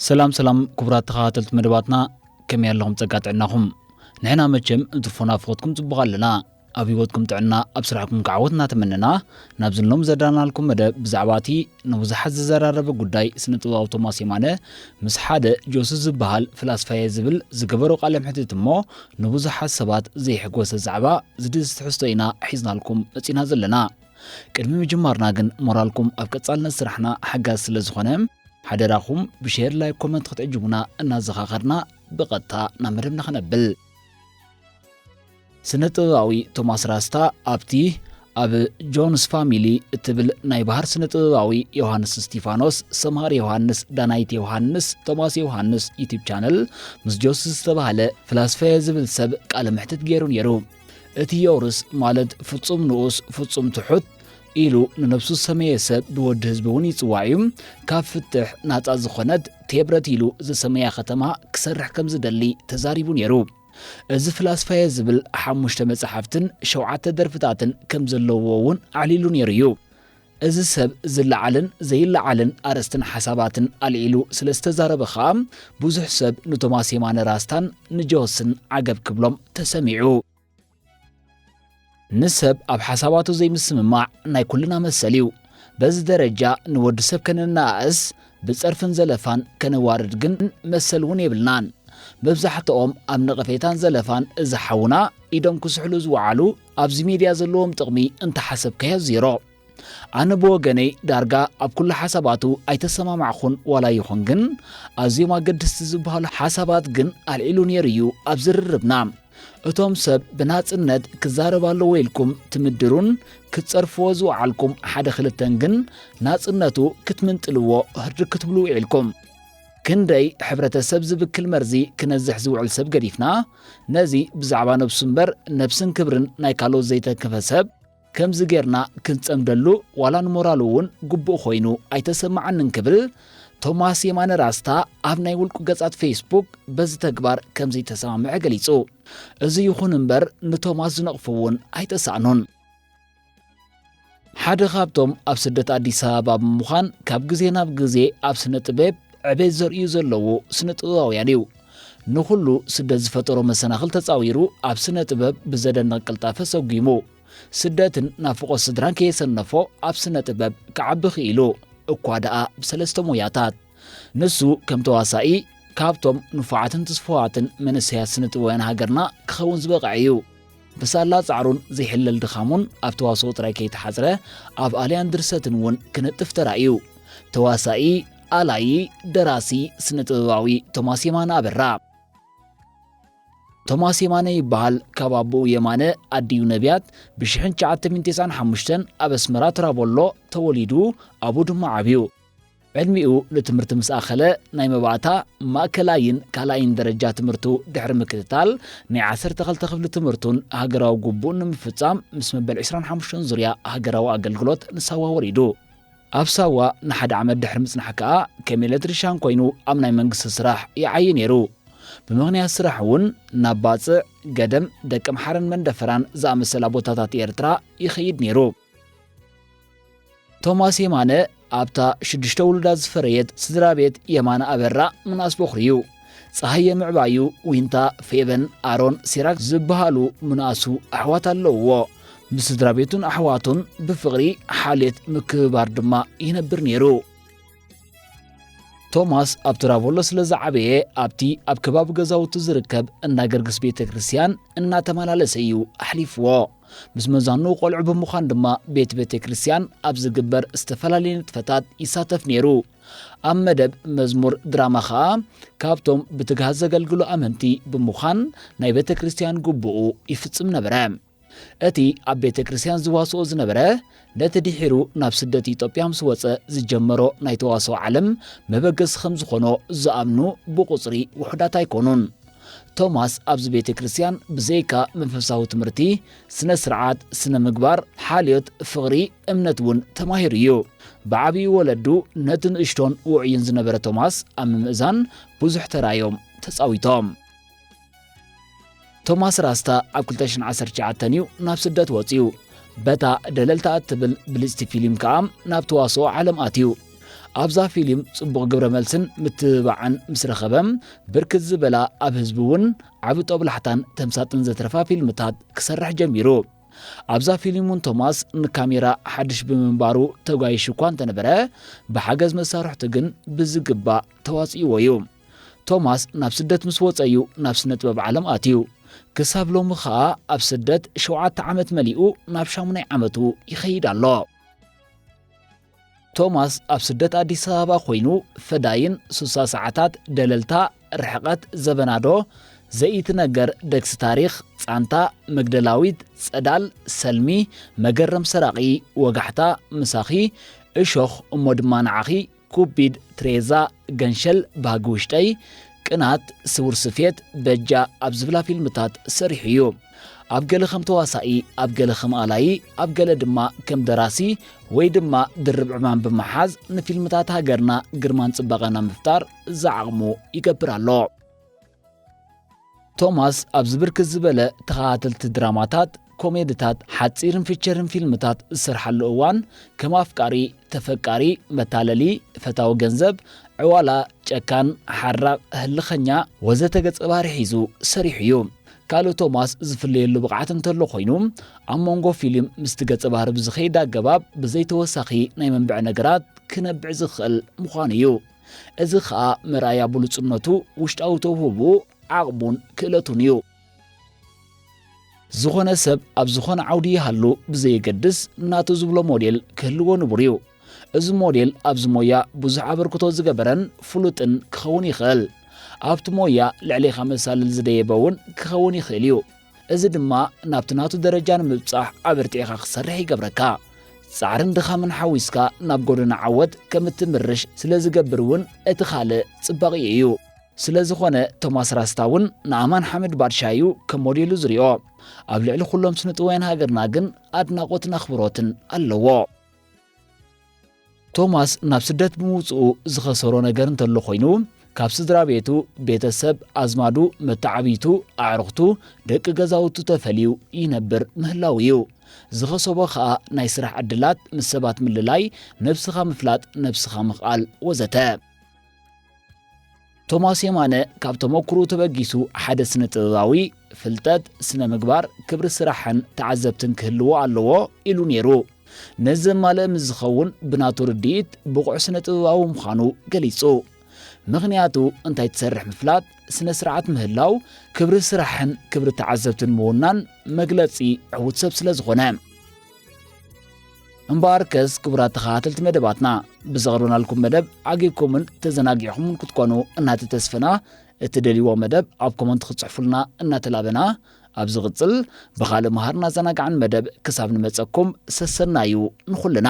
ሰላም ሰላም ክቡራት ተኸታተልቲ መደባትና፣ ከመይ ኣለኹም? ጸጋ ጥዕናኹም? ንሕና መቸም ንትርፎ ናፍቖትኩም ጽቡቕ ኣለና። ኣብ ህይወትኩም ጥዕና፣ ኣብ ስራሕኩም ክዓወት እናተመነና፣ ናብዚ ሎም ዘዳናልኩም መደብ ብዛዕባ እቲ ንብዙሓት ዘዘራረበ ጉዳይ ስነ ጥበባዊ ቶማስ የማነ ምስ ሓደ ጆሲ ዝበሃል ፍላስፋየ ዝብል ዝገበሮ ቃለ ምሕትት እሞ ንብዙሓት ሰባት ዘይሕጎሰ ዛዕባ ዝድስቲ ትሕዝቶ ኢና ሒዝናልኩም መጺና ዘለና። ቅድሚ ምጅማርና ግን ሞራልኩም ኣብ ቀጻልነት ስራሕና ሓጋዝ ስለ ዝኾነ ሓደራኹም ብሼር ላይክ ኮመንት ክትዕጅቡና እናዘኻኸርና ብቐጥታ ናብ መደብና ክነብል። ስነ ጥበባዊ ቶማስ ራስታ ኣብቲ ኣብ ጆንስ ፋሚሊ እትብል ናይ ባህር ስነ ጥበባዊ ዮሃንስ እስቲፋኖስ፣ ሰምሃር ዮሃንስ፣ ዳናይት ዮሃንስ፣ ቶማስ ዮሃንስ ዩቲብ ቻነል ምስ ጆሲ ዝተባህለ ፍላስፋየ ዝብል ሰብ ቃለ ምሕትት ገይሩ ነይሩ። እቲ ዮርስ ማለት ፍጹም ንኡስ፣ ፍጹም ትሑት ኢሉ ንነብሱ ዝሰመየ ሰብ ብወዲ ህዝቢ እውን ይጽዋዕ እዩ። ካብ ፍትሕ ናጻ ዝኾነት ቴብረት ኢሉ ዝሰመያ ከተማ ክሰርሕ ከም ዝደሊ ተዛሪቡ ነይሩ። እዚ ፍላስፋየ ዝብል ሓሙሽተ መጻሕፍትን ሸውዓተ ደርፍታትን ከም ዘለዎ እውን ኣዕሊሉ ነይሩ እዩ። እዚ ሰብ ዝለዓልን ዘይለዓልን ኣርእስትን ሓሳባትን ኣልዒሉ ስለ ዝተዛረበ ኸኣ ብዙሕ ሰብ ንቶማስ የማነ ራስታን ንጆስን ዓገብ ክብሎም ተሰሚዑ። ንሰብ ኣብ ሓሳባቱ ዘይምስምማዕ ናይ ኩልና መሰል እዩ። በዚ ደረጃ ንወዲ ሰብ ከነነኣእስ ብጸርፍን ዘለፋን ከነዋርድ ግን መሰል እውን የብልናን። መብዛሕትኦም ኣብ ነቐፌታን ዘለፋን እዚ ሓውና ኢዶም ክስሕሉ ዝወዓሉ ኣብዚ ሚድያ ዘለዎም ጥቕሚ እንተሓሰብካዮ ዜሮ። ኣነ ብወገነይ ዳርጋ ኣብ ኩሉ ሓሳባቱ ኣይተሰማማዕኹን ዋላ ይኹን ግን ኣዝዮም ኣገድስቲ ዝበሃሉ ሓሳባት ግን ኣልዒሉ ነይሩ እዩ ኣብ ዝርርብና። እቶም ሰብ ብናጽነት ክዛረብ ኣለዎ ኢልኩም ትምድሩን ክትጸርፍዎ ዝወዓልኩም ሓደ ክልተን ግን ናጽነቱ ክትምንጥልዎ ህርድግ ክትብሉ ውዒልኩም። ክንደይ ሕብረተሰብ ዝብክል መርዚ ክነዝሕ ዝውዕል ሰብ ገዲፍና ነዚ ብዛዕባ ነብሱ እምበር ነብስን ክብርን ናይ ካልኦት ዘይተንክፈ ሰብ ከምዚ ጌርና ክንጸምደሉ ዋላ ንሞራሉ እውን ግቡእ ኮይኑ ኣይተሰማዓንን ክብል ቶማስ የማነ ራስታ ኣብ ናይ ውልቁ ገጻት ፌስቡክ በዚ ተግባር ከም ዘይተሰማምዐ ገሊጹ። እዚ ይኹን እምበር ንቶማስ ዝነቕፉ እውን ኣይተሳእኑን። ሓደ ካብቶም ኣብ ስደት ኣዲስ ኣበባ ብምዃን ካብ ግዜ ናብ ግዜ ኣብ ስነ ጥበብ ዕቤት ዘርእዩ ዘለዉ ስነ ጥበባውያን እዩ። ንኹሉ ስደት ዝፈጠሮ መሰናኽል ተጻዊሩ ኣብ ስነ ጥበብ ብዘደንቕ ቅልጣፈ ሰጒሙ። ስደትን ናፍቖት ስድራን ከየሰነፎ ኣብ ስነ ጥበብ ክዓቢ ክኢሉ፣ እኳ ደኣ ብሰለስተ ሞያታት። ንሱ ከም ተዋሳኢ ካብቶም ንፉዓትን ትስፉዋትን መንእሰያት ስነ ጥበባውያን ሃገርና ክኸውን ዝበቕዐ እዩ። ብሳላ ጻዕሩን ዘይሕለል ድኻሙን ኣብ ተዋስኦ ጥራይ ከይተሓጽረ ኣብ ኣልያን ድርሰትን እውን ክነጥፍ ተራእዩ። ተዋሳኢ፣ ኣላዪ፣ ደራሲ፣ ስነ ጥበባዊ ቶማስ የማነ ኣበራ። ቶማስ የማነ ይበሃል። ካብ ኣቦኡ የማነ ኣዲኡ ነቢያት ብሽሕን ትሽዓተ ሚእትን ተስዓን ሓሙሽተን ኣብ ኣስመራ ትራቦሎ ተወሊዱ፣ ኣብኡ ድማ ዓብዩ። ዕድሚኡ ንትምህርቲ ምስ ኣኸለ ናይ መባእታ ማእከላይን ካልኣይን ደረጃ ትምህርቱ ድሕሪ ምክትታል ናይ ዓሰርተ ክልተ ክፍሊ ትምህርቱን ሃገራዊ ግቡኡን ንምፍጻም ምስ መበል ዕስራን ሓሙሽተን ዙርያ ሃገራዊ ኣገልግሎት ንሳዋ ወሪዱ። ኣብ ሳዋ ንሓደ ዓመት ድሕሪ ምጽናሕ ከኣ ከም ኤለትሪሻን ኮይኑ ኣብ ናይ መንግስቲ ስራሕ ይዓዪ ነይሩ። ብምኽንያት ስራሕ እውን ናብ ባጽዕ፣ ገደም፣ ደቀምሓረን መንደፈራን ዝኣመሰላ ቦታታት ኤርትራ ይኸይድ ነይሩ። ቶማስ የማነ ኣብታ ሽዱሽተ ውሉዳት ዝፈረየት ስድራ ቤት የማነ ኣበራ ምንኣስ በኹሪ እዩ። ጸሃየ ምዕባዩ፣ ዊንታ፣ ፌበን፣ ኣሮን፣ ሲራክ ዝበሃሉ ምንኣሱ ኣሕዋት ኣለውዎ። ምስ ስድራ ቤቱን ኣሕዋቱን ብፍቕሪ፣ ሓልዮት፣ ምክብባር ድማ ይነብር ነይሩ። ቶማስ ኣብ ትራቮሎ ስለ ዝዓበየ ኣብቲ ኣብ ከባቢ ገዛውቱ ዝርከብ እንዳ ገርግስ ቤተ ክርስቲያን እናተመላለሰ እዩ ኣሕሊፍዎ። ምስ መዛኑ ቆልዑ ብምዃን ድማ ቤት ቤተ ክርስቲያን ኣብ ዝግበር ዝተፈላለየ ንጥፈታት ይሳተፍ ነይሩ። ኣብ መደብ መዝሙር ድራማ ኸኣ ካብቶም ብትግሃት ዘገልግሉ ኣመንቲ ብምዃን ናይ ቤተ ክርስቲያን ግቡኡ ይፍጽም ነበረ። እቲ ኣብ ቤተ ክርስቲያን ዝዋስኦ ዝነበረ ነቲ ድሒሩ ናብ ስደት ኢትዮጵያ ምስ ወጸ ዝጀመሮ ናይ ተዋስኦ ዓለም መበገሲ ከም ዝኾኖ ዝኣምኑ ብቑጽሪ ውሑዳት ኣይኮኑን። ቶማስ ኣብዚ ቤተ ክርስቲያን ብዘይካ መንፈሳዊ ትምህርቲ፣ ስነ ስርዓት፣ ስነ ምግባር፣ ሓልዮት፣ ፍቕሪ፣ እምነት እውን ተማሂሩ እዩ። ብዓብዩ ወለዱ ነቲ ንእሽቶን ውዑይን ዝነበረ ቶማስ ኣብ ምምእዛን ብዙሕ ተራ እዮም ተጻዊቶም። ቶማስ ራስታ ኣብ ክልተ ሽሕን ዓሰርተ ትሽዓተን እዩ ናብ ስደት ወጺኡ። በታ ደለልታ እትብል ብልጽቲ ፊልም ከኣ ናብ ተዋስኦ ዓለም ኣትዩ። ኣብዛ ፊልም ጽቡቕ ግብረ መልስን ምትብባዕን ምስ ረኸበ፣ ብርክት ዝበላ ኣብ ህዝቢ እውን ዓቢ ጦብላሕታን ተምሳጥን ዘትረፋ ፊልምታት ክሰርሕ ጀሚሩ። ኣብዛ ፊልም እውን ቶማስ ንካሜራ ሓድሽ ብምንባሩ ተጓይሹ እኳ እንተነበረ፣ ብሓገዝ መሳርሕቱ ግን ብዝግባእ ተዋጺእዎ እዩ። ቶማስ ናብ ስደት ምስ ወጸ እዩ ናብ ስነ ጥበብ ዓለም ኣትዩ። ክሳብ ሎሚ ኸኣ ኣብ ስደት ሸውዓተ ዓመት መሊኡ ናብ ሻሙናይ ዓመቱ ይኸይድ ኣሎ። ቶማስ ኣብ ስደት ኣዲስ ኣበባ ኮይኑ ፈዳይን፣ ሱሳ ሰዓታት፣ ደለልታ፣ ርሕቐት፣ ዘበናዶ፣ ዘኢትነገር፣ ደግሲ ታሪኽ፣ ጻንታ፣ መግደላዊት፣ ጸዳል፣ ሰልሚ፣ መገረም ሰራቒ፣ ወጋሕታ፣ ምሳኺ፣ እሾኽ እሞ ድማ ንዓኺ፣ ኩቢድ፣ ትሬዛ፣ ገንሸል፣ ባህጊ ውሽጠይ፣ ቅናት፣ ስውር ስፌት፣ በጃ ኣብ ዝብላ ፊልምታት ሰሪሑ እዩ። ኣብ ገለ ከም ተዋሳኢ፣ ኣብ ገለ ከም ኣላዪ፣ ኣብ ገለ ድማ ከም ደራሲ ወይ ድማ ድርብ ዕማም ብምሓዝ ንፊልምታት ሃገርና ግርማን ጽባቐን ኣብ ምፍጣር ዝዓቕሙ ይገብር ኣሎ። ቶማስ ኣብዚ ብርክት ዝበለ ተኸታተልቲ ድራማታት፣ ኮሜድታት፣ ሓጺርን ፊቸርን ፊልምታት ዝሰርሓሉ እዋን ከም ኣፍቃሪ፣ ተፈቃሪ፣ መታለሊ፣ ፈታዊ ገንዘብ፣ ዕዋላ፣ ጨካን፣ ሓራቕ፣ ህልኸኛ ወዘተ ገጸ ባህሪ ሒዙ ሰሪሑ እዩ። ካልእ ቶማስ ዝፍለየሉ ብቕዓት እንተሎ ኮይኑ፣ ኣብ መንጎ ፊልም ምስቲ ገጸ ባህሪ ብዝኸይድ ኣገባብ ብዘይተወሳኺ ናይ መንብዒ ነገራት ክነብዕ ዝኽእል ምዃኑ እዩ። እዚ ኸኣ መርኣያ ብሉጽነቱ፣ ውሽጣዊ ተውህቦኡ፣ ዓቕሙን ክእለቱን እዩ። ዝኾነ ሰብ ኣብ ዝኾነ ዓውዲ ይሃሉ ብዘየገድስ፣ ናቱ ዝብሎ ሞዴል ክህልዎ ንቡር እዩ። እዚ ሞዴል ኣብዚ ሞያ ብዙሕ ኣበርክቶ ዝገበረን ፍሉጥን ክኸውን ይኽእል። ኣብቲ ሞያ ልዕሌኻ መሳልል ዝደየበ እውን ክኸውን ይኽእል እዩ። እዚ ድማ ናብቲ ናቱ ደረጃ ንምብጻሕ ኣበርቲዕካ ክትሰርሕ ይገብረካ። ጻዕርን ድኻምን ሓዊስካ ናብ ጎደና ዓወት ከም እትምርሽ ስለ ዝገብር እውን እቲ ካልእ ጽባቕኡ እዩ። ስለ ዝኾነ ቶማስ ራስታ እውን ንኣማን ሓመድ ባድሻ እዩ ከም ሞዴሉ ዝሪኦ። ኣብ ልዕሊ ኩሎም ስነ ጥበባውያን ሃገርና ግን ኣድናቖትን ኣኽብሮትን ኣለዎ። ቶማስ ናብ ስደት ብምውጽኡ ዝኸሰሮ ነገር እንተሎ ኮይኑ፣ ካብ ስድራ ቤቱ፣ ቤተሰብ፣ ኣዝማዱ፣ መተዓብይቱ፣ ኣዕሩኽቱ፣ ደቂ ገዛውቱ ተፈልዩ ይነብር ምህላው እዩ። ዝኸሰቦ ኸኣ ናይ ስራሕ ዕድላት፣ ምስ ሰባት ምልላይ፣ ነብስኻ ምፍላጥ፣ ነብስኻ ምኽኣል ወዘተ። ቶማስ የማነ ካብ ተመኩርኡ ተበጊሱ ሓደ ስነ ጥበባዊ ፍልጠት፣ ስነ ምግባር፣ ክብሪ ስራሕን ተዓዘብትን ክህልዎ ኣለዎ ኢሉ ነይሩ። ነዚ ዘማልእ ምስ ዝኸውን ብናቱ ርድኢት ብቑዕ ስነ ጥበባዊ ምዃኑ ገሊጹ። ምኽንያቱ እንታይ ትሰርሕ ምፍላጥ፣ ስነ ስርዓት ምህላው፣ ክብሪ ስራሕን ክብሪ ተዓዘብትን ምውናን መግለጺ ዕዉት ሰብ ስለ ዝኾነ። እምበኣርከስ ክቡራት ተኸታተልቲ መደባትና፣ ብዘቕርብናልኩም መደብ ዓጊብኩምን ተዘናጊዕኩምን ክትኮኑ እናተተስፈና፣ እትደልይዎ መደብ ኣብ ኮመንት ክትጽሕፉልና እናተላበና፣ ኣብ ዝቕጽል ብኻልእ መሃርን ኣዘናጋዕን መደብ ክሳብ ንመጸኩም ሰሰናዩ ንኹልና።